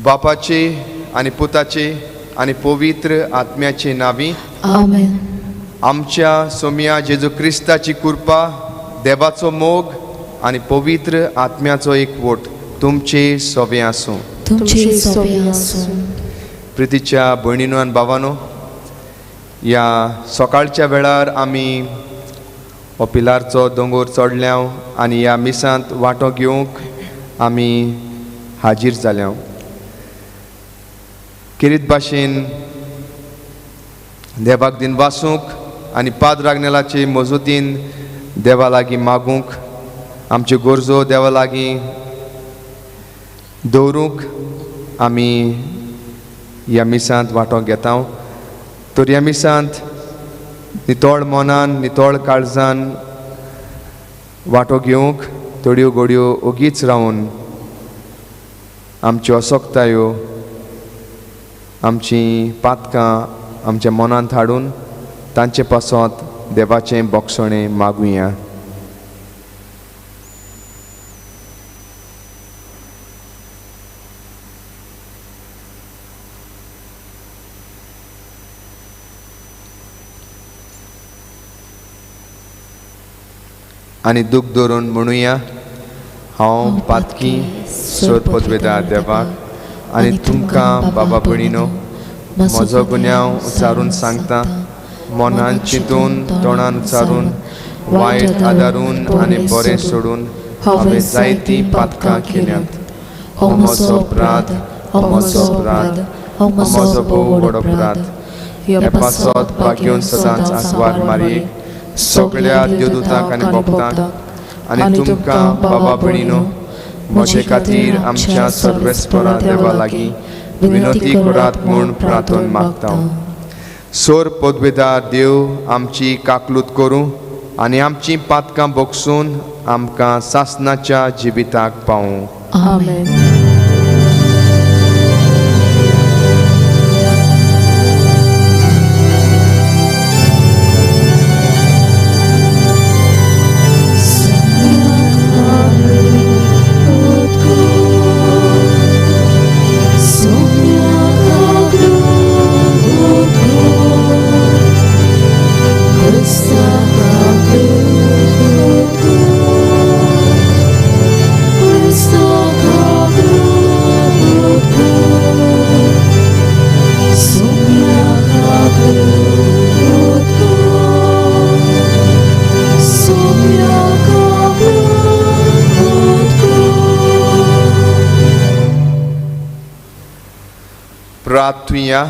बापाचे आनी पुताचे आनी पवित्र आत्म्याचे नावी आमेन। आमच्या सोम्या जेजू क्रिस्ताची कृपा, देवाचो मोग आनी पवित्र आत्म्याचो एकवट तुमचे सोबे आसूं। तुमचे सोबे आसूं। प्रितीच्या भयणीनो आनी भावानो, ह्या सकाळच्या वेळार आमी हो पिलारचो दोंगोर चडल्या आनी ह्या मिसांत वांटो घेवंक आमी हाजीर जाल्या। किरीत भाशेन देवाक दिन वासूंक आनी पाद्र आग्नेलाचे मजुतीन देवा लागीं मागूंक, आमच्यो गरजो देवा लागीं दवरूंक आमी ह्या मिसांत वांटो घेता। तर ह्या मिसांत नितळ मनान, नितळ काळजान वांटो घेवंक थोड्यो घडयो ओगीच रावन आमच्यो असक्तायो, आमची पातकां आमच्या मनांत हाडून तांचे पासत देवाचें बोगसणें मागुया। आनी दूख धरून म्हणुया, हांव पातकी सोर पदवेदार देवाक आनी तुमकां बाबा भयणीनो म्हजो गुन्यांव उचारून सांगता, मनान चिंतून, तोंडान उचारून, वायट आदारून आनी बरें सोडून हांवें जायतीं पातकां केल्यांत। हो म्हजो अपराध, हो म्हजो अपराध, हो म्हजो भोव व्हड अपराध। हे पासत भाग्योन सदांच आसवार मारयेक, सगळ्या देवदूतांक आनी भक्तांक आनी तुमकां बाबा भयणीनो म्हजे खातीर आमच्या सर्वेस्परा देवा लागीं विनंती करात म्हूण प्रार्थन मागता। सोर पदवेदार देव आमची काकलूत करूं आनी आमची पातकां बोगसून आमकां सासनाच्या जिविताक पावूं। आमेन। प्रार्थुया।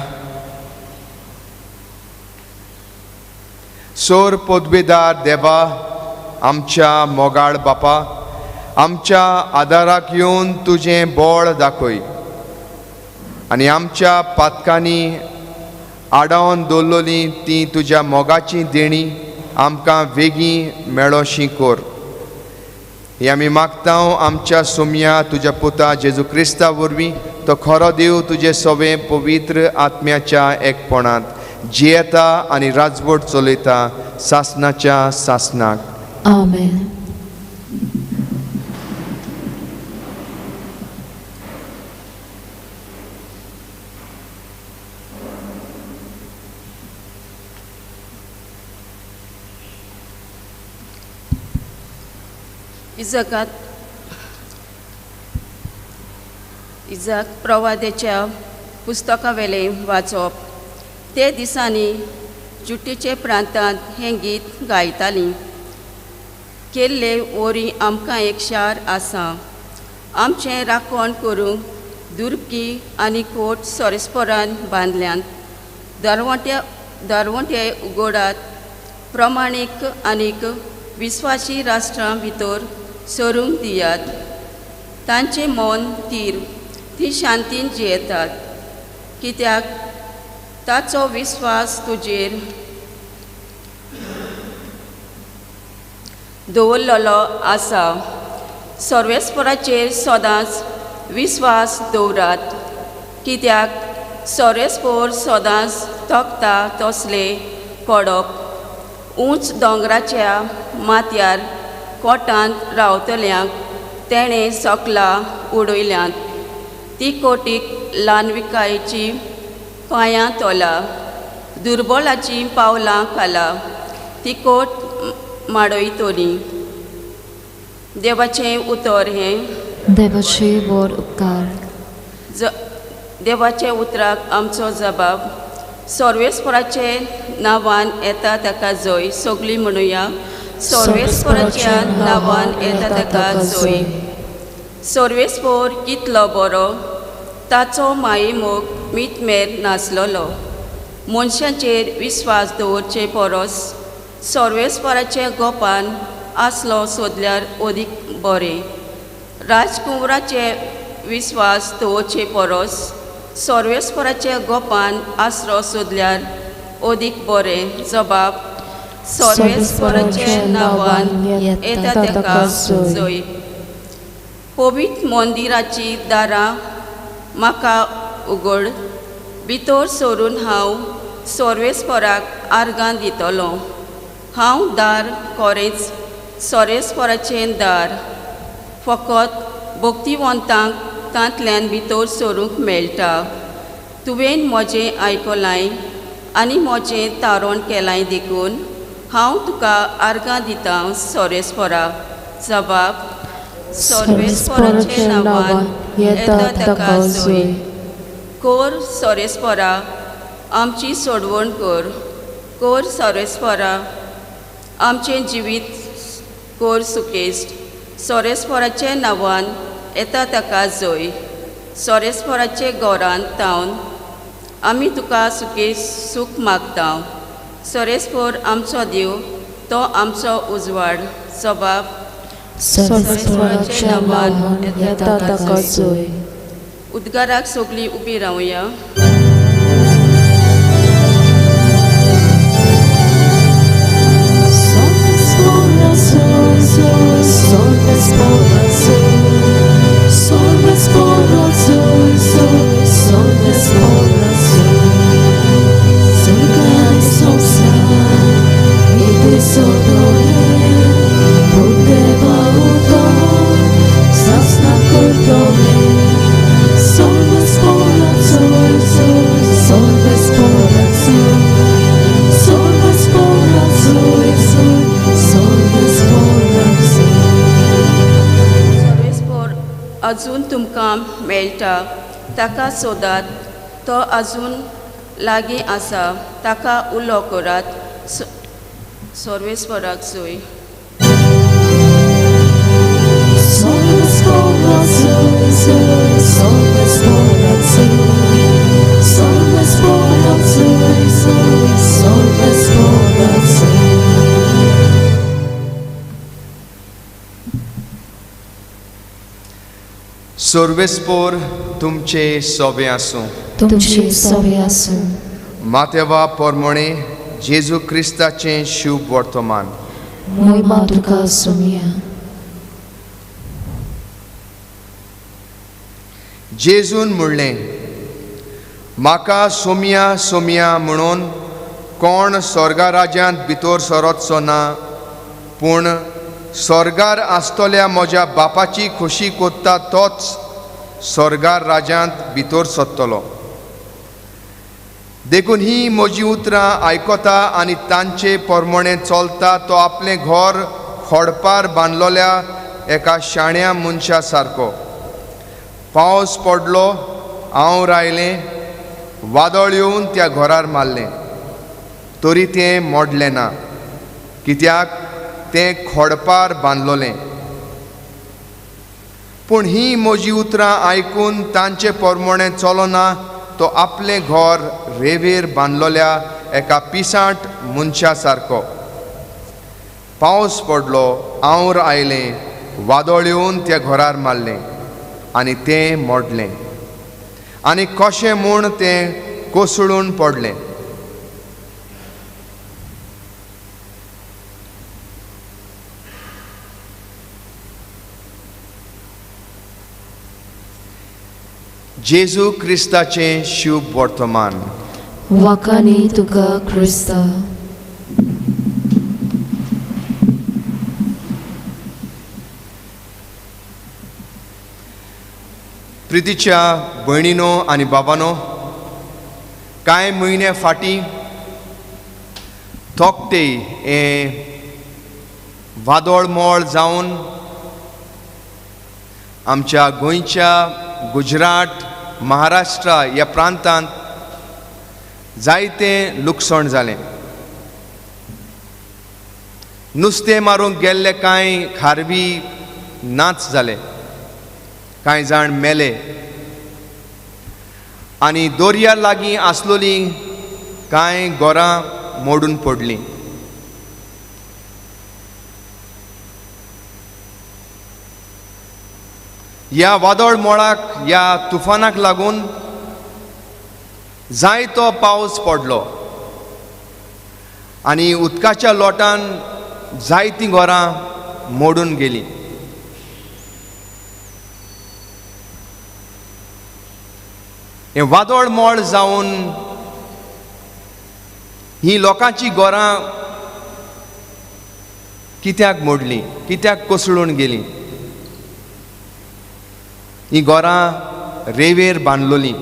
सोर पदवेदार देवा, आमच्या मोगाळ बापा, आमच्या आदाराक येवन तुजें बळ दाखय आनी आमच्या पातकांनी आडावन दवरलोली ती तुज्या मोगाची देणी आमकां वेगीं मेळोशी कर। हे आमी मागता आमच्या सोम्या तुज्या पुता जेजू क्रिस्ता वरवीं, तो खरो देव तुजे सवे पवित्र आत्म्याच्या एकपणांत जियेता आनी राजवट चलयता सासनाच्या सासनाक। आमेन। इजाक प्रवादेच्या पुस्तकावेलें वाचप। ते दिसांनी जुटीचे प्रांतांत हें गीत गायतालीं। केल्ले वरी आमकां एक शार आसा, आमचें राखण करूंक दुर्गी आनी कोट सोरेस्परान बांदल्यांत। दरवंटे उगोडात प्रमाणीक आनीक विस्वासी राष्ट्रां भितर सरूंक दियात। तांचें मन तीर, ती शांतीन जियेतात, कित्याक ताचो विस्वास तुजेर दवरलेलो आसा। सर्वेस्पराचेर सदांच विस्वास दवरात, कित्याक सर्वेस्पर सदांच तोखता तसले पडप। उंच दोंगराच्या माथ्यार कोटांत रावतल्यांक तेणें सकला उडयल्यांत, ती कोटीक ल्हानविकायेची पांयां तोला दुर्बोलाचीं पावलां खाला तिकोट माडयतली. देवाचें उतर हें. देवाचे व्हड उपकार. देवाच्या उतराक आमचो जबाब. सर्वेस्पराचे नांवान येता ताका जय. सगळीं म्हणुया, सर्वेस्पराच्या नांवान येता ताका जय. सर्वेस्पोर कितलो बरो, ताचो मायेमोग मीतमेर नासलेलो. मनशाचेर विस्वास दवरचे परस सर्वेस्पराच्या गोपान आसलो सोदल्यार अदीक बरें. राजकुंवराचे विस्वास दवरचे परस सर्वेस्पराच्या गोपान आसरो सोदल्यार अदीक बरें. जबाब सर्वेस्पराच्या नांवान येता ताका जय. पवित्र मंदिराची दारां म्हाका उगड, भितर सरून हांव सर्वेस्पराक आर्गां दितलो. हांव दार कोरेंच सर्वेस्पराचें दार, फकत भक्तिवंतांक तांतल्यान भितर सरूंक मेळटा. तुवें म्हजें आयकलांय आनी म्हजें तारण केलांय देखून हांव तुका आर्गां दितां सर्वेस्परा. जबाब सर्वेस्पराच्या नांवान येता ताका जय. कोर सर्वेस्परा आमची सोडवण कर. कोर सर्वेस्परा आमचें जिवीत कोर सुकेस्ट. सर्वेस्पराच्या नांवान येता ताका जय. सर्वेस्पराचे गोरान तावन आमी तुका सुकेस्त सूख मागता. सर्वेस्पर आमचो देव, तो आमचो उजवाड. जबाब सर्वेस्पराच्या नांवान येता ताका जय. उद्गाराक सगळीं उबी रावया. सर्वेस्पर अजून तुमकां मेळटा, ताका सोदात, तो अजून लागीं आसा, ताका उलो करात. सर्वेस्पराक सोय. सर्वेस्पोर तुमचे सोबे आसूं. तुमचे सोबे आसूं. मातेवा पोरमोणे जेजू क्रिस्ताचें शुभ वर्तमान. मोहिमा तुका सोमिया. जेजून म्हणलें, म्हाका सोमिया सोमिया म्हणून कोण स्वर्गा राज्यांत भितर सरचो ना, पूण स्वर्गार आसतल्या म्हज्या बापाची खोशी कोत्ता तोच स्वर्गार राज्यांत भितर सरतलो. देखून ही म्हजी उतरां आयकता आनी तांचे प्रमाणे चलता तो आपलें घर खडपार बांदलोल्या एका शाण्या मनशा सारको. पावस पडलो, हांव आयलें, वादळ येवन त्या घरार मारलें, तरी तें मोडलें ना, कित्याक तें खडपार बांदलोलें. पूण ही म्हजी उतरां आयकून तांचे प्रमाणे चलना तो आपलें घर रेवेर बांदलोल्या एका पिसांट मनशा सारको. पावस पडलो, आंवर आयलें, वादळ येवन त्या घरार मारलें आनी तें मोडलें, आनी कशें म्हूण तें कोसळून पडलें. जेजू क्रिस्ताचें शुभ वर्तमान. वाकानी तुका क्रिस्ता. प्रितीच्या भयणीनो आनी बाबानो, कांय म्हयने फाटीं तोक्ते हें वादळ मोळ जावन आमच्या गोंयच्या, गुजरात, महाराष्ट्र ह्या प्रांतांत जायतें लुकसाण जालें। नुस्तें मारूंक गेल्ले कांय खारवी नाच जाले, कांय जाण मेले आनी दर्या लागीं आसलोलीं कांय घरां मोडून पडलीं। ह्या वादळ मोळाक, ह्या तुफानाक लागून जायतो पावस पडलो आनी उदकाच्या लोटान जायतीं घरां मोडून गेलीं। हें वादळ मोळ जावन ही लोकांची घरां कित्याक मोडलीं, कित्याक कोसळून गेलीं? ही घरां रेवेर बांदलोलीं।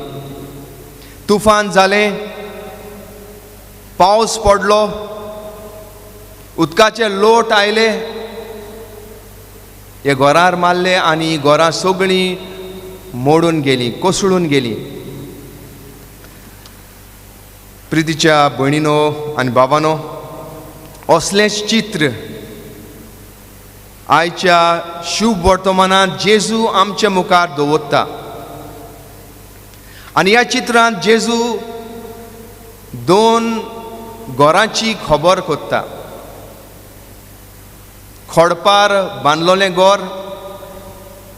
तुफान जालें, पावस पडलो, उदकाचे लोट आयले, हे घरार मारले आनी घरां सगळीं मोडून गेलीं, कोसळून गेलीं। प्रितीच्या भयणीनो आनी बाबानो, असलेंच चित्र आयच्या शुभ वर्तमानांत जेजू आमच्या मुखार दवरता आनी ह्या चित्रांत जेजू दोन घरांची खबर कोत्ता। खडपार बांदलोलें घर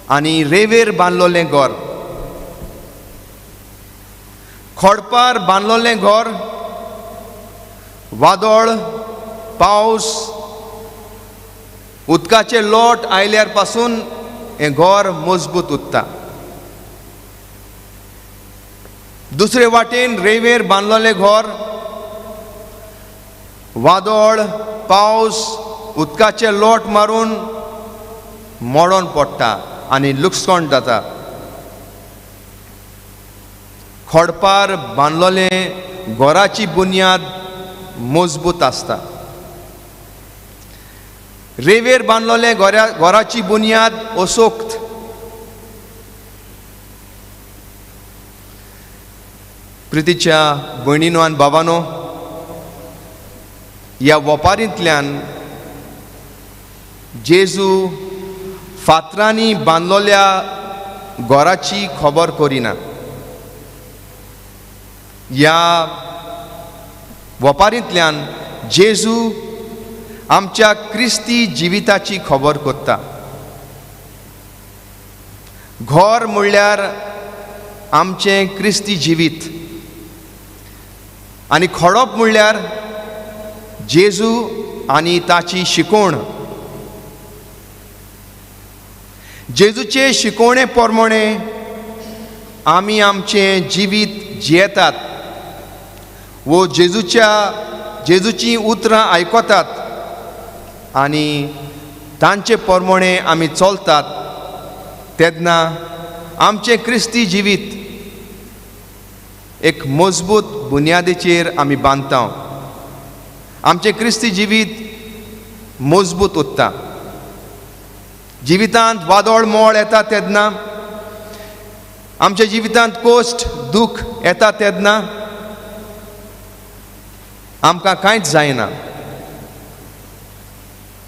आनी रेवेर बांदलोलें घर। खडपार बांदलोलें घर वादळ, पावस, उदकाचे लोट आयल्यार पासून हें घर मजबूत उरता। दुसरे वाटेन रेवेर बांदलोलें घर वादळ, पावस, उदकाचे लोट मारून मोडोन पडटा आनी लुकसाण जाता। खडपार बांदलोलें घराची बुन्याद मजबूत आसता। रेवेर बांदलोलें घराची बुन्याद असोक्त। प्रितीच्या भयणीनो आनी बाबानो, ह्या वपारींतल्यान जेजू फातरांनी बांदलोल्या घराची खबर करिना। ह्या वपारींतल्यान जेजू आमच्या क्रिस्ती जिविताची खबर करता। घर म्हणल्यार आमचें क्रिस्ती जिवीत आनी खडप म्हणल्यार जेजू आनी ताची शिकवण। जेजूचे शिकवणे प्रमाणे आमी आमचें जिवीत जियेतात वो जेजूची उतरां आयकतात आनी तांचे प्रमाणे आमी चलतात तेन्ना आमचें क्रिस्ती जिवीत एक मजबूत बुन्यादीचेर आमी बांदता। आमचें क्रिस्ती जिवीत मजबूत उरता। जिवितांत वादळ मोळ येता तेन्ना, आमच्या जिवितांत कश्ट दुख येता तेन्ना आमकां कांयच जायना।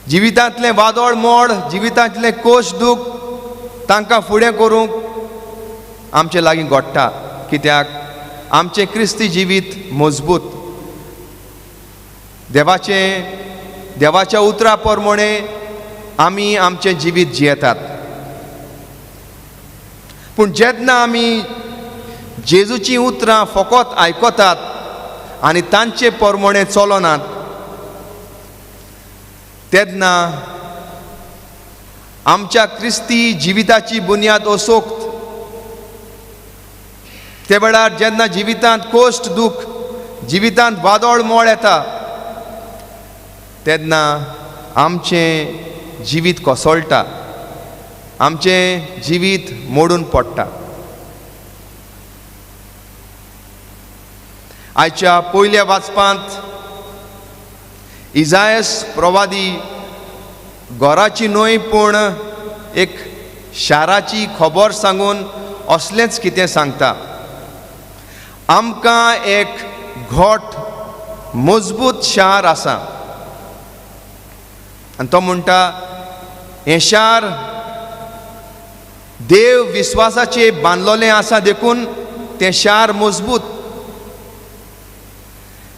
जिवितांतलें वादळ मोड, जिवितांतलें कश्ट दूख तांकां फुडें करूंक आमचे लागीं घडटा, कित्याक आमचें क्रिस्ती जिवीत मजबूत। देवाच्या उतरा प्रमाणे आमी आमचें जिवीत जियेतात। पूण जेन्ना आमी जेजूचीं उतरां फकत आयकतात आनी तांचे प्रमाणे चलनात तेन्ना आमच्या क्रिस्ती जिविताची बुन्याद असोक्त। ते वेळार जेन्ना जिवितांत कश्ट दूख, जिवितांत वादळ मोळ येता तेन्ना आमचें जिवीत कोसळटा, आमचें जिवीत मोडून पडटा। आयच्या पयल्या वाचपांत इजायस प्रवादी घराची न्हय पूण एक शाराची खबर सांगून असलेंच कितें सांगता. आमकां एक घट मजबूत शार आसा आनी तो म्हणटा हें शार देव विस्वासाचे बांदलोलें आसा देखून तें शार मजबूत.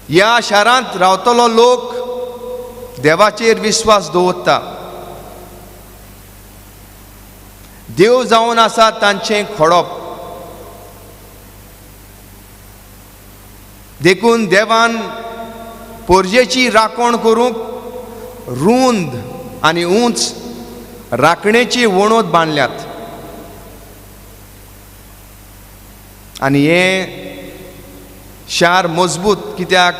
ह्या शारांत रावतलो लोक देवाचेर विस्वास दवरता. देव जावन आसा तांचें खोडप. देखून देवान पोरजेची राखण करूंक रूंद आनी उंच राखणेची वणत बांदल्यात आनी हें शार मजबूत कित्याक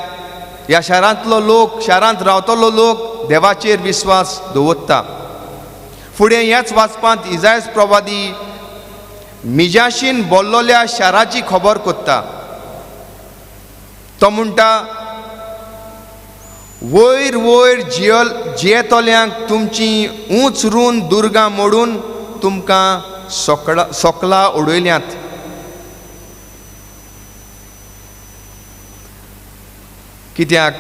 ह्या शारांतलो लोक, शारांत रावतलो लोक देवाचेर विस्वास दवरता. फुडें ह्याच वाचपांत इजायस प्रवादी मिजाशीन बोल्लोल्या शाराची खबर कोत्ता. तो म्हणटा वयर वयर जियेतल्यांक तुमची उंच रूंद दुर्गां मोडून तुमकां सोकला उडयल्यांत. कित्याक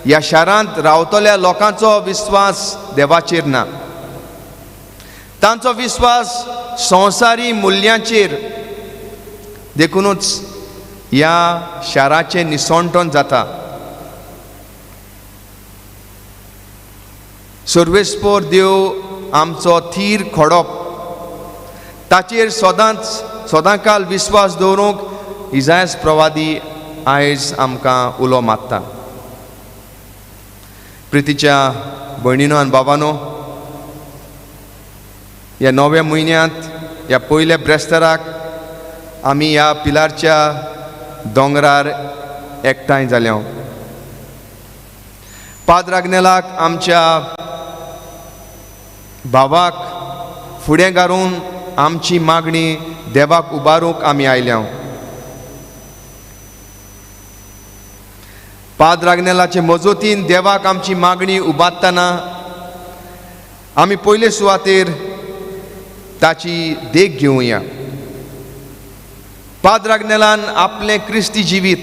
ह्या शारांत रावतल्या लोकांचो विस्वास देवाचेर ना. तांचो विस्वास संवसारी मुल्यांचेर. देखुनूच ह्या शाराचें निसणटण जाता. सर्वेस्पोर देव आमचो थीर खोडप, ताचेर सदांच सदांकाल विस्वास दवरूंक इजायस प्रवादी आयज आमकां उलो मारता. प्रितीच्या भयणीनो आनी बाबानो, ह्या नव्या म्हयन्यांत ह्या पयल्या ब्रेस्ताराक आमी ह्या पिलारच्या दोंगरार एकठांय जाल्या. पाद्र आग्नेलाक आमच्या भावाक फुडें घालून आमची मागणी देवाक उबारूंक आमी आयल्या. पाद्र आग्नेलाचे मजतीन देवाक आमची मागणी उबारतना आमी पयले सुवातेर ताची देख घेवया. पाद्र आग्नेलान आपलें क्रिस्ती जिवीत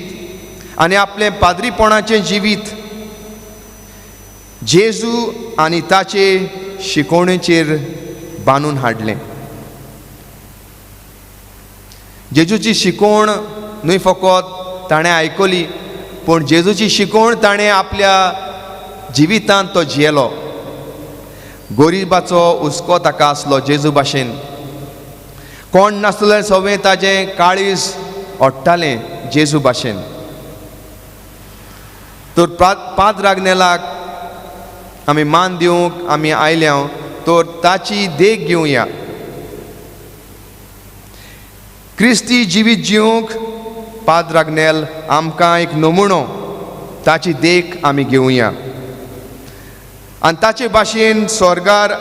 आनी आपलें पाद्रीपणाचें जिवीत जेजू आनी ताचे शिकोवणेचेर बांदून हाडलें. जेजूची शिकोवण न्हय फकत ताणें आयकली, पूण जेजूची शिकोवण ताणें आपल्या जिवितांत तो जियेलो. गरिबाचो हुस्को ताका आसलो जेजू भाशेन. कोण नासलें सगळें ताजें काळीज ओडटालें जेजू भाशेन. तर पाद्र आग्नेलाक आमी मान दिवंक आमी आयल्या तर ताची देख घेवया. क्रिस्ती जिवीत जिवंक पाद्र आग्नेल आमकां एक नमुनो, ताची देख आमी घेवया आनी ताचे भाशेन स्वर्गार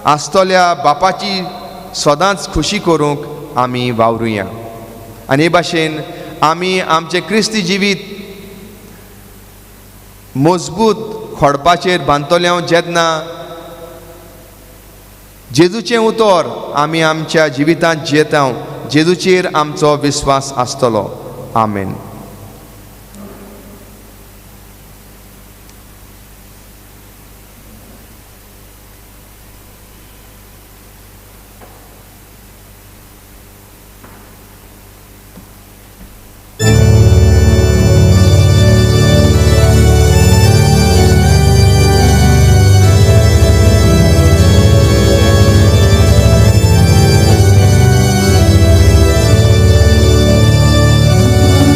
आसतल्या बापाची सदांच खुशी करूंक आमी वावरुया. आनी हे भाशेन आमी आमचें क्रिस्ती जिवीत मजबूत खोडपाचेर बांदतले जेन्ना जेजूचें उतर आमी आमच्या जिवितांत जियेता, जेजूचेर आमचो विस्वास आसतलो. आमेन.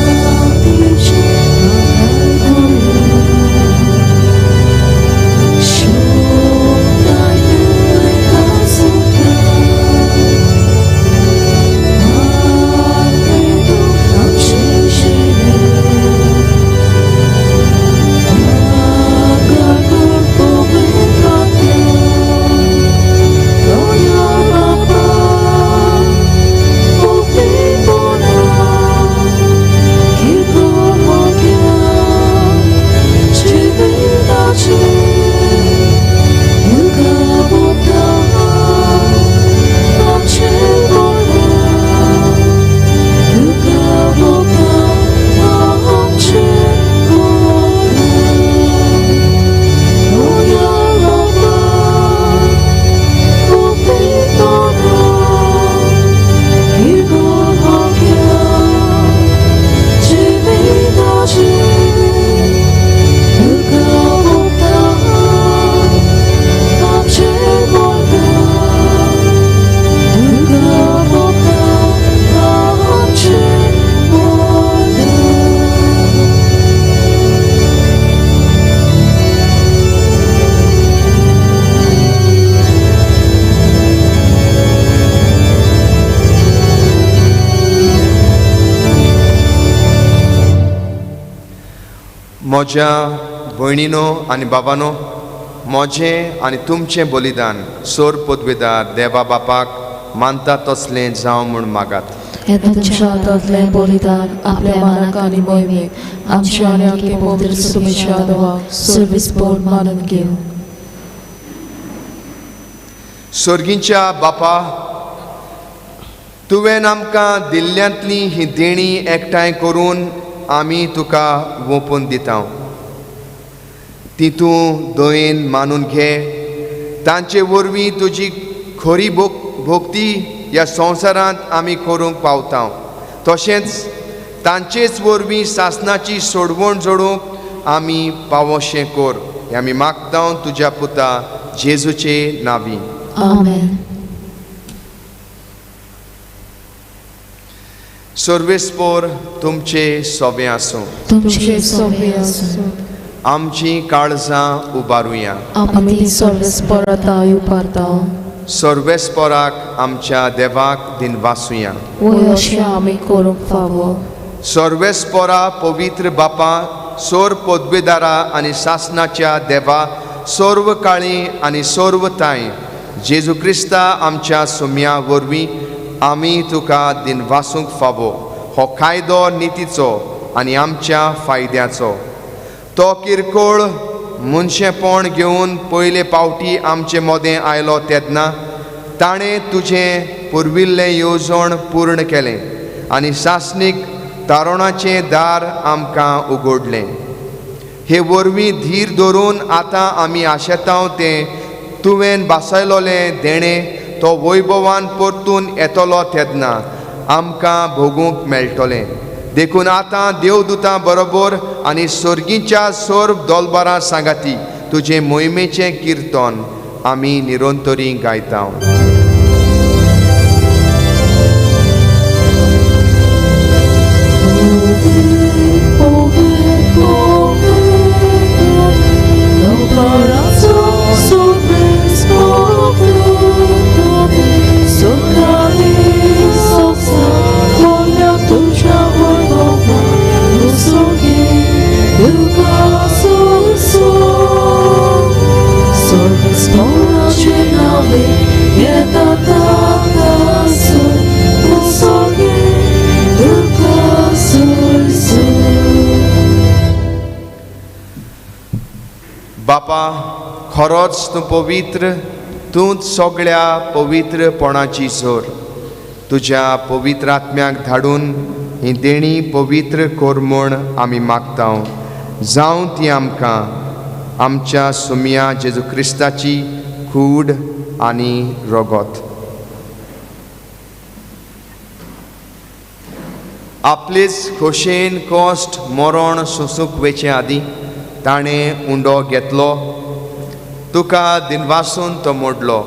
Oh. म्हज्या भयणीनो आनी बाबानो, म्हजें आनी तुमचें बलिदान सोर पदवेदार देवा बापाक मानता तसलें जावं म्हूण मागात। तुमच्या हातांतलें बलिदान आपल्या मानाक आनी मोहिमेक आमच्या आनी आमच्या पवित्र सुमेच्या देवाक सर्वीस मानून घेवं। सर्गीच्या बापा, तुवें आमकां दिल्ल्यांतली ही देणी एकठांय करून आमी तुका वोंपून दिता। ती तूं दयेन मानून घे, तांचे वरवीं तुजी खरी भोक्ती ह्या संवसारांत आमी करूंक पावता। तशेंच तांचेच वरवीं सासनाची सोडवण जोडूंक आमी पावोशें कर, हें आमी मागता तुज्या पुता जेजूचे नांवी। आमेन। सर्वेस्पोर तुमचे सोबें आसूं। तुमचे सोबें आसूं। आमची काळजां उबारुया। आमी सर्वेस्पोराता उबारता। सर्वेस्पोराक आमच्या देवाक दिनवासुया। वय अशें आमी करूंक फावो। सर्वेस्पोरा पवित्र बापा, सोर पदवेदारा आनी सासनाच्या देवा, सर्व काळी आनी सर्व ताय जेजू क्रिस्ता आमच्या सुम्या वरवीं आमी तुका दिनवासूंक फावो। हो कायदो नितीचो आनी आमच्या फायद्याचो। तो किरकोळ मनशेपण घेवन पयले पावटी आमचे मदें आयलो तेन्ना ताणें तुजें पुर्विल्लें येवजण पूर्ण केलें आनी सासणीक तारणाचें दार आमकां उगडलें। हे वरवीं धीर धरून आतां आमी आशेतांव तें तुवें बासयलोलें देणें तो वैभवान परतून येतलो तेन्ना आमकां भोगूंक मेळटलें। देखून आतां देवदूतां बरोबर आनी सर्गीच्या सर्व दोलबारां सांगाती तुजें मोहिमेचें किर्तन आमी निरंतरी गायता। बापा, खरोच तूं पवित्र, तूंच सगळ्या पवित्रपणाची जोर। तुज्या पवित्र आत्म्याक धाडून ही देणी पवित्र कर म्हूण आमी मागता। जावं ती आमकां आमच्या सुम्या जेजू क्रिस्ताची कूड आनी रगत। आपलेच खोशेन कश्ट मरण सोंसूंक वेचे आदीं ताणें उंडो घेतलो, तुका दिनवासून तो मोडलो,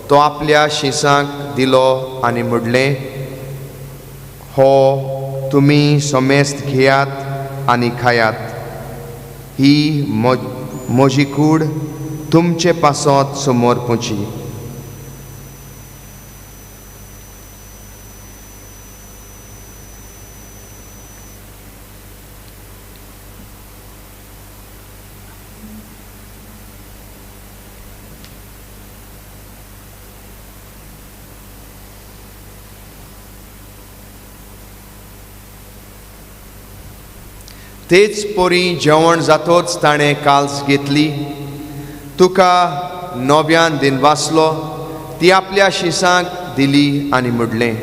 तो आपल्या शिसांक दिलो आनी म्हणलें, हो तुमी समेस्त घेयात आनी खायात, ही म्हजी कूड तुमचे पासत समोर पोची। तेच परी जेवण जातोच ताणें काल्स घेतली, तुका नव्यान दिनवासलो, ती आपल्या शिसांक दिली आनी म्हणलें,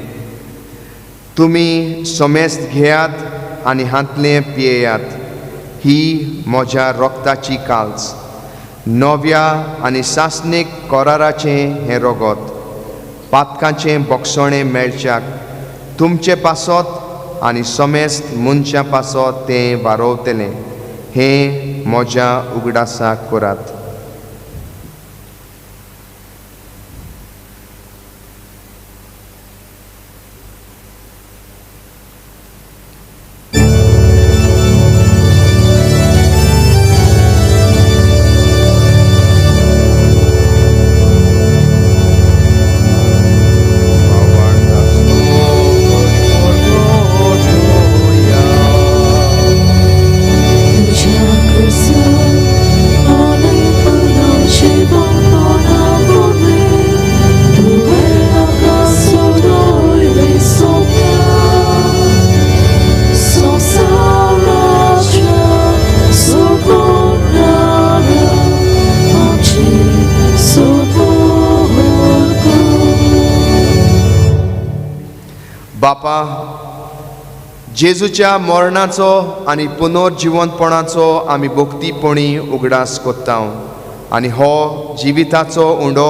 तुमी समेस्त घेयात आनी हांतलें पियेयात, ही म्हज्या रक्ताची काल्स, नव्या आनी सासणीक कराराचें हें रगत, पातकांचें बोगसणें मेळच्याक तुमचे पासत आनी समेस्त मनशां पासत तें वारोवतलें, हें म्हज्या उगडासाक करात। तुज्या बापा, जेजूच्या मरणाचो आनी पुनर्जिवंतपणाचो आमी भक्तीपणी उगडास कोत्ता आनी हो जिविताचो उंडो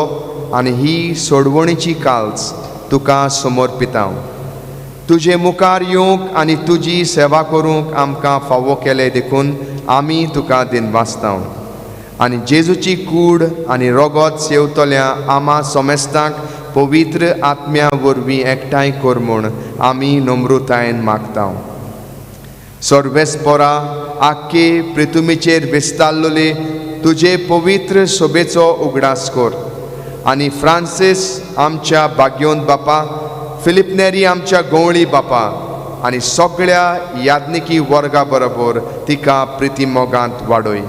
आनी ही सोडवणीची काल्स तुका समर्पिता। तुजे मुखार येवंक आनी तुजी सेवा करूंक आमकां फावो केले देखून आमी तुका दिनवासता आनी जेजूची कूड आनी रोगोत सेवतल्या आमा सोमेस्तांक पवित्र आत्म्या वरवीं एकठांय कर म्हूण आमी नम्रतायेन मागता। सर्वेस्पोरा आख्खे पृथुमीचेर विस्तारलेले तुजे पवित्र सोबेचो उगडास कर आनी फ्रांसीस आमच्या भाग्योन बापा, फिलिप नेरी आमच्या गवळी बापा आनी सगळ्या याज्ञिकी वर्गा बरोबर तिका प्रिती मोगांत वाडय।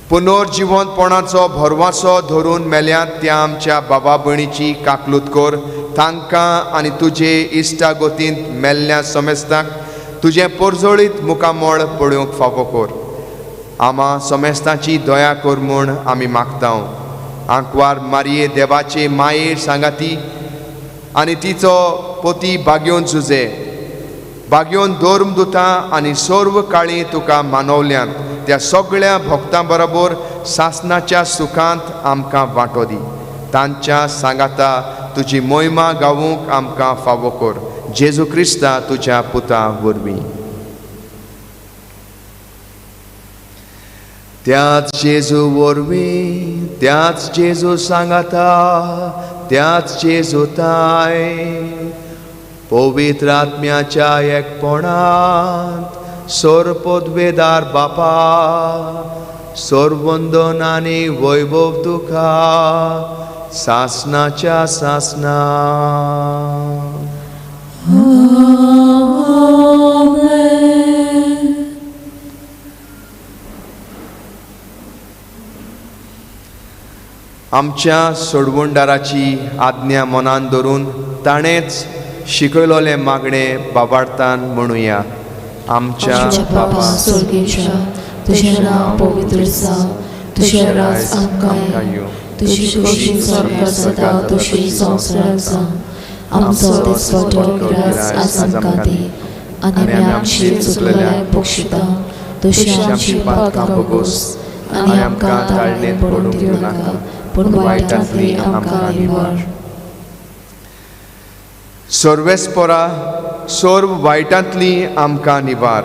पुनर्जिवंतपणाचो भरवासो धरून मेल्यात त्या आमच्या बाबा भयणीची काकलूत कर, तांकां आनी तुजे इश्टागतींत मेल्ल्या समेस्तांक तुजें परजळीत मुखामळ पळोवंक फावो कर। आमा समेस्तांची दया कर म्हूण आमी मागता। आंकवार मारये देवाचे माये सांगाती आनी तिचो पोती भाग्योन सुजे भाग्योन धर्मदुतां आनी सर्व काळी तुका मानवल्यांत त्या सगळ्या भक्तां बरोबर सासनाच्या सुखांत आमकां वांटो दी। तांच्या सांगाता तुजी मोहिमा गावूंक आमकां फावो कर, जेजू क्रिस्ता तुज्या पुता वरवीं। त्याच जेजू वरवीं, त्याच जेजू सांगाता, त्याच जेजू ताय पवित्र आत्म्याच्या एकपणांत सर्वपदवेदार बापा, सर्वंदन आनी वैभव तुका सासनाच्या सासना। आमच्या सोडवणदाराची आज्ञा मनान धरून ताणेंच शिकयलोलें मागणें बाबार्थान म्हणुया। आमच्या बापा स्वर्गेच्या, तुजें नांव पवित्र जावं, तुजें राज आमकां येवं, तुजी खोशी स्वर्गात जाता तशी संवसारांत जावं। आमचो दिसवडो ग्रास आज आमकां दी आनी आमी आमची चुकलेल्यांक बक्षिता तशी आमची पातकां भोगोस आनी आमकां ताळणेंत पडूंक दिवं नाका, पूण वायटांतली आमकां निवार। सर्वेस्पोरा सर्व वायटांतली आमकां निवार।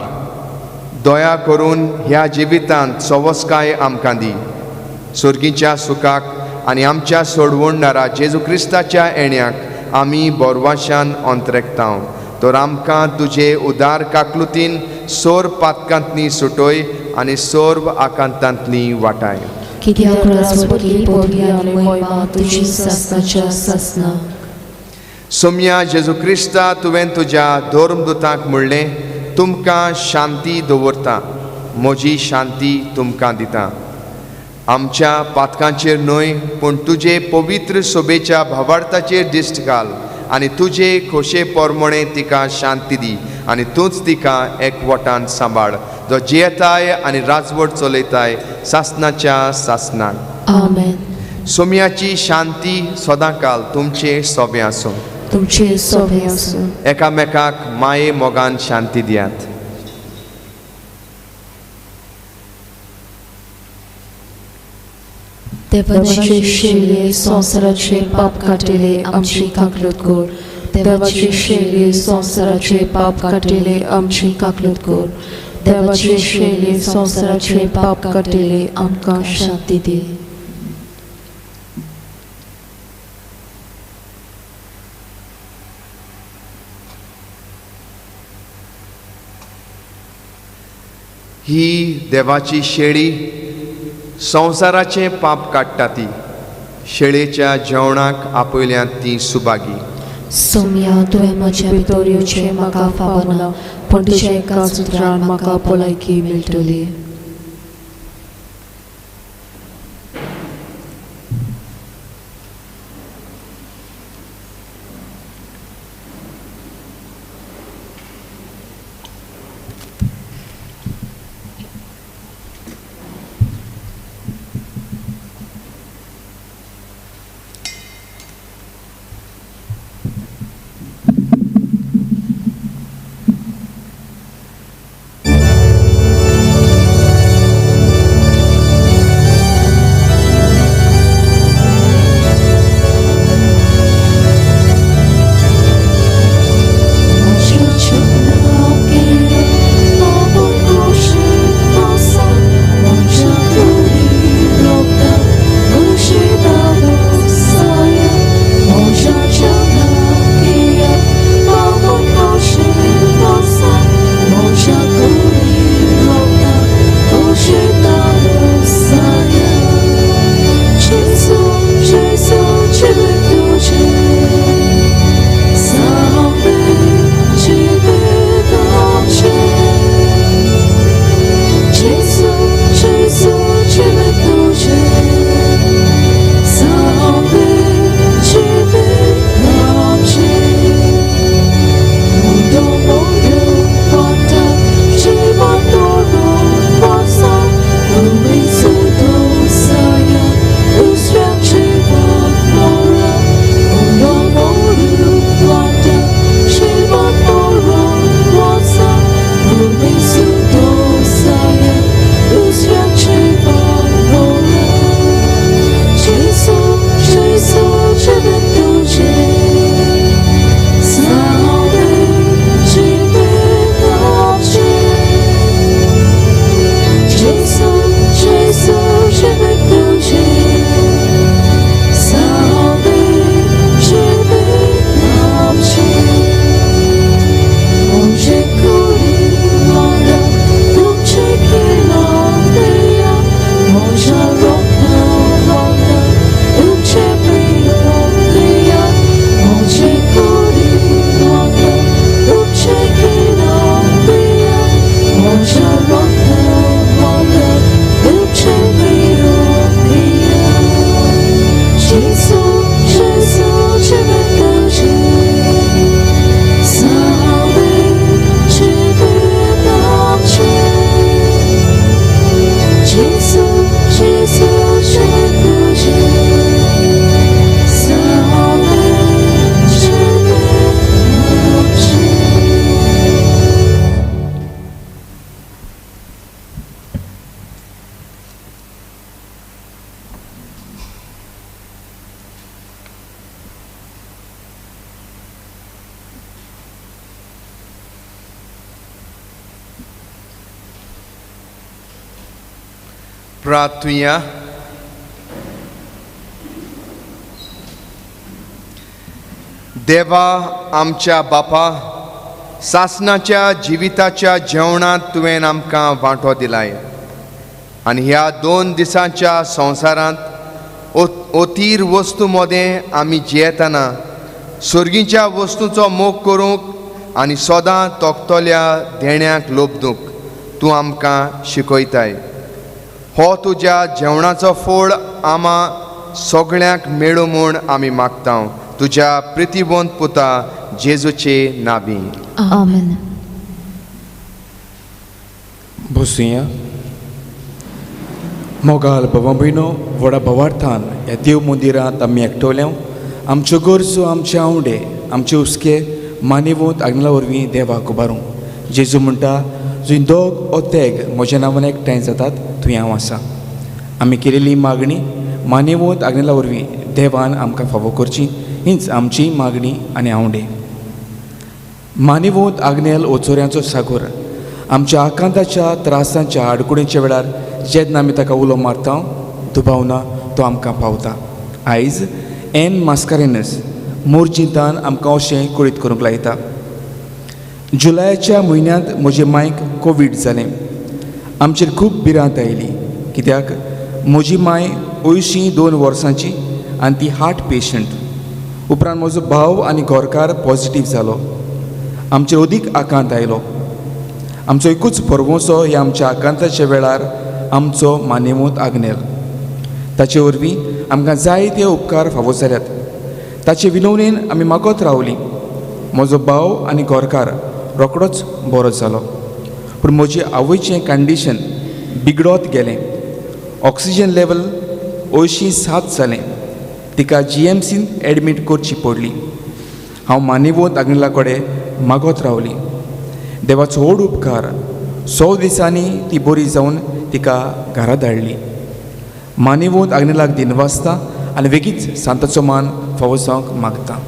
दया करून ह्या जिवितांत सवस्काय आमकां दी। सर्गीच्या सुखाक आनी आमच्या सोडवणदारा जेजू क्रिस्ताच्या येण्याक आमी बोरवाशान अंतरेकता। तर आमकां तुजे उदार काकलुतीन सोर पातकांतली सुटोय आनी सर्व आकांतांतली वाटाय। कित्याक राजवटी पदवी आनी महिमा तुजी सासनाच्या सासना। सोम्या जेजू क्रिस्ता, तुवें तुज्या धर्मदुतांक म्हणलें, तुमकां शांती दवरता, म्हजी शांती तुमकां दिता। आमच्या पातकांचेर न्हय पूण तुजे पवित्र सोबेच्या भावार्थाचेर दिश्ट घाल आनी तुजे खोशे पोरमोणे तिका शांती दी आनी तूंच तिका एकवटान सांबाळ, जो जियेताय आनी राजवट चलयताय सासनाच्या सासनाक। आमेन। सोम्याची शांती सदांकाल तुमचे सोबे आसूं, तुमचे सोबे आसूं। एकामेकाक माये मोगान शांती दियात। देवाचे शेळये संवसाराचे पाप काडटले आमची काकलूत कर, देवाचे शेळये संवसाराचे पाप काडटले आमची काकलूत कर, देवाचे शेळये संवसाराचे पाप काडटले आमकां शांती दी। ही देवाची शेळी संवसाराचें पाप काडटा ती, शेळेच्या जेवणाक आपयल्यांत ती सुभागी। सोम्या, तुवें म्हज्या भितर येवचें म्हाका फावना, पूण तुज्या एका सुत्रान म्हाका भलायकी मेळटली। प्रार्थुया. देवा आमच्या बापा, सासनाच्या जिविताच्या जेवणांत तुवें आमकां वांटो दिलाय आनी ह्या 2 दिसांच्या संवसारांत अतीर वस्तू मदें आमी जियेतना सर्गीच्या वस्तूचो मोग करूंक आनी सदां तोखतल्या देण्याक लोबदूंक तूं आमकां शिकयताय. हो तुज्या जेवणाचो फोड आमा सगळ्यांक मेळूं म्हूण आमी मागता तुज्या प्रितीवंत पुता जेजूचे नावी. आमेन. बसुया. मोगाल बाबा भयणो, व्हडा भवार्थान ह्या देव मंदिरांत आमी एकटवल्या. आमच्यो गरजो, आमचे आवडे, आमचे हुस्के मानेवंत आग्नेला वरवीं देवाक उबारूं. जेजू म्हणटा, जंय दोग ओ तेग म्हज्या नांवान एकठांय जातात थंय हांव आसा. आमी केलेली मागणी मानेवंत आग्नेला वरवीं देवान आमकां फावो करची हीच आमची मागणी आनी आवडे. मानेवंत आग्नेल ओचोऱ्यांचो सागोर आमच्या आकांताच्या त्रासांच्या आडकुणीच्या वेळार जेन्ना आमी ताका उलो मारता दुबावना तो आमकां पावता. आयज एन मास्कारेनस मोरचिंतान आमकां अशें कळीत करूंक लायता. जुलयाच्या म्हयन्यांत म्हजे मांयक कोवीड जालें. आमचेर खूब भिरांत आयली कित्याक म्हजी मांय 82 वर्सांची आनी ती हार्ट पेशंट. उपरांत म्हजो भाव आनी घरकार पॉजिटीव जालो. आमचेर अदीक आकांत आयलो. आमचो एकूच परवंसो ह्या आमच्या आकांताच्या वेळार आमचो मानेवंत आग्नेल. ताचे वरवीं आमकां जायते उपकार फावो जाल्यात. ताचे विनवणेन आमी मागत रावलीं. म्हजो भाव आनी घरकार रोकडोच बरो जालो, पूण म्हजी आवयचें कंडिशन बिगडत गेलें. ऑक्सिजन लेवल 87 जालें. तिका GMCन एडमीट करची पडली. हांव मानेवंत आग्नेला कडेन मागत रावली. देवाचो व्हड उपकार, 100 दिसांनी ती बरी जावन तिका घरा धाडली. मानेवंत आग्नेलाक दिनवासता आनी वेगीच सांताचो मान फावो जावंक मागता.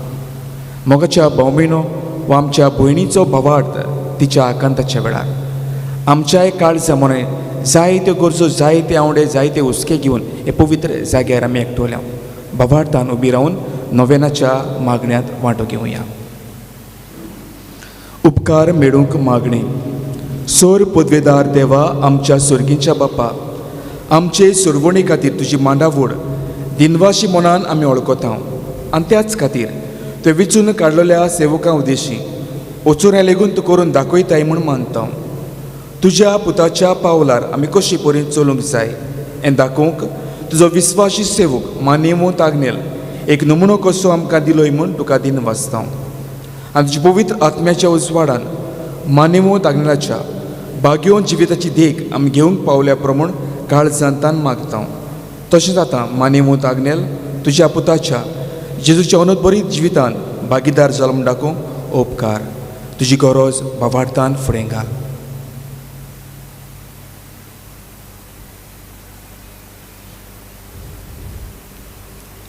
मोगाच्या भाव भयणो वा आमच्या भयणीचो भावार्थ तिच्या आकांताच्या वेळार आमच्याय काळजा मने जायत्यो गरजो, जायते आवडे, जायते हुस्के घेवन हे पवित्र जाग्यार आमी एकटोल्या. भावार्थान उबी रावन नोवेनाच्या मागण्यांत वांटो घेवया. उपकार मेळूंक मागणी. सोर पदवेदार देवा, आमच्या सर्गीच्या बापा, आमचे सुरवणी खातीर तुजी मांडावड दिनवाशी मनान आमी वळखता आनी त्याच खातीर तुवें विचून काडलेल्या सेवकां उद्देशी वचून लेगून तूं करून दाखयताय म्हूण मानता. तुज्या पुताच्या पावलार आमी कशी परी चलूंक जाय हें दाखोवंक तुजो विस्वाशी सेवक मानेवंत आग्नेल एक नमुनो कसो आमकां दिलोय म्हूण तुका दिनवासता. आनी तुज्या पवित्र आत्म्याच्या उजवाडान मानेवंत आग्नेलाच्या भाग्योवन जिविताची देख आमी घेवंक पावल्या प्रमाण काळजांतान मागता. तशेंच आतां मानेवंत आग्नेल तुज्या पुताच्या जेजूच्या अनोदबरीत जिवितान भागीदार जालो म्हूण दाखोवंक उपकार. तुजी गरज भावार्थान फुडें घाल.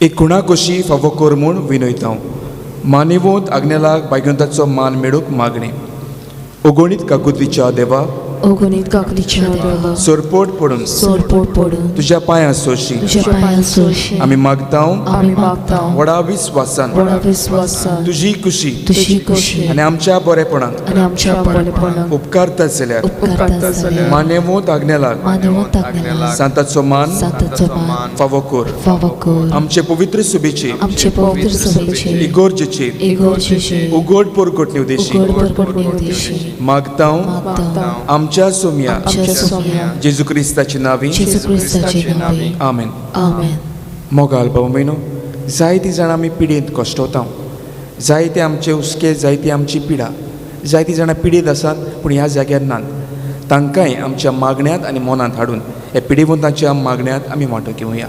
एक खुणा कशी फावो कर म्हूण विनयता. मानेवंत आग्नेलाक भाग्यवंताचो मान मेळूंक मागणें. अगणीत काकुतीच्या देवा, अगणीत काकुतीच्या देवा, सोरपोट पडून, सोरपोट पडून तुज्या पांयां सोशी, तुज्या पांयां सोशी आमी मागता, आमी मागता व्हडा विस्वासान, व्हडा विस्वासान तुजी खुशी, तुजी खुशी आनी आमच्या बरेपणाक, आनी आमच्या बरेपणाक उपकारता जाल्यार उपकारता जाल्यार मानेवंत आग्नेलाक मानेवंत आग्नेलाक सांताचो मान सांताचो मान फावो कर. फावो कर. आमचे पवित्र सुबेचे आमचे पवित्र सभेचे इगोर्जेचे इगोर्जेचे उगड परगटणे उद्देशी उगड परगटणे उद्देशी मागता मागता आमच्या सोम्या आमच्या सोम्या जेजू क्रिस्ताचे नावी. जेजू क्रिस्ताचे नावे. आमेन. आमेन. मोगाल भाव भयणो, जायतीं जाणां आमी पिडेंत कश्टवता. जायते आमचे हुस्के, जायती आमची पिडा, जायतीं जाणां पिडेंत आसात पूण ह्या जाग्यार नात. तांकांय आमच्या मागण्यांत आनी मनांत हाडून ह्या पिडेवंतांच्या मागण्यांत आमी वांटो घेवया.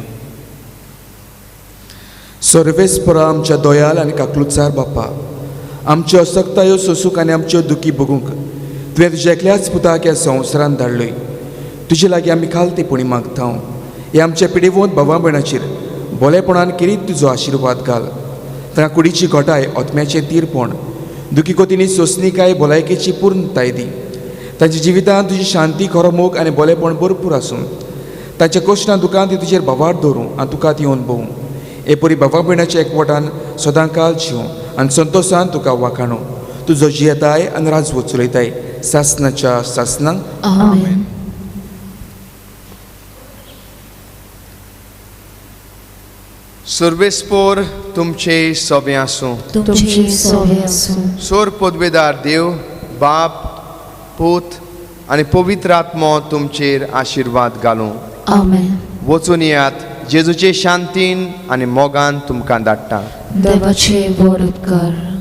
सर्वेस्परा आमच्या दोयाल आनी काकलुचार बापा, आमच्यो असक्तायो सोसूंक आनी आमच्यो दुखी भोगूंक तुवें तुज्या एकल्याच पुताक ह्या संवसारांत धाडलोय. तुजे लागीं आमी खालतेपणी मागता. ह्या आमच्या पिडेवंत भावा भयणाचेर बोलेपणान केरीत तुजो आशिर्वाद घाल. तांकां कुडीची घटाय, आत्म्याचें तीरपण, दुखी कोतींनी सोंसणीकाय, भलायकेची पूर्णताय दी. तांच्या जिवितांत तुजी शांती, खरो मोग आनी बोलेपण भरपूर आसूं. तांच्या कश्टां दुकान ती तुजेर भावार दवरूं आनी तुका ती अणभवूं. हे परी बाबा भयणाच्या एकवटान सदांकाल जिवूं आनी संतोशान तुका वाखाणू. तुजो जियेताय आनी राजवट चलयताय सासनाच्या सासनाक. आमेन. सर्वेस्पोर तुमचे सोबें आसूं. तुमचे सोवे आसूं. सोर पदवेदार देव बाप पूत आनी पवित्र आत्मो तुमचेर आशिर्वाद घालूं. आमेन. वचून येयात जेजूचे शांतीन आनी मोगान तुमकां धाडटा. देवाचे व्हड उपकार.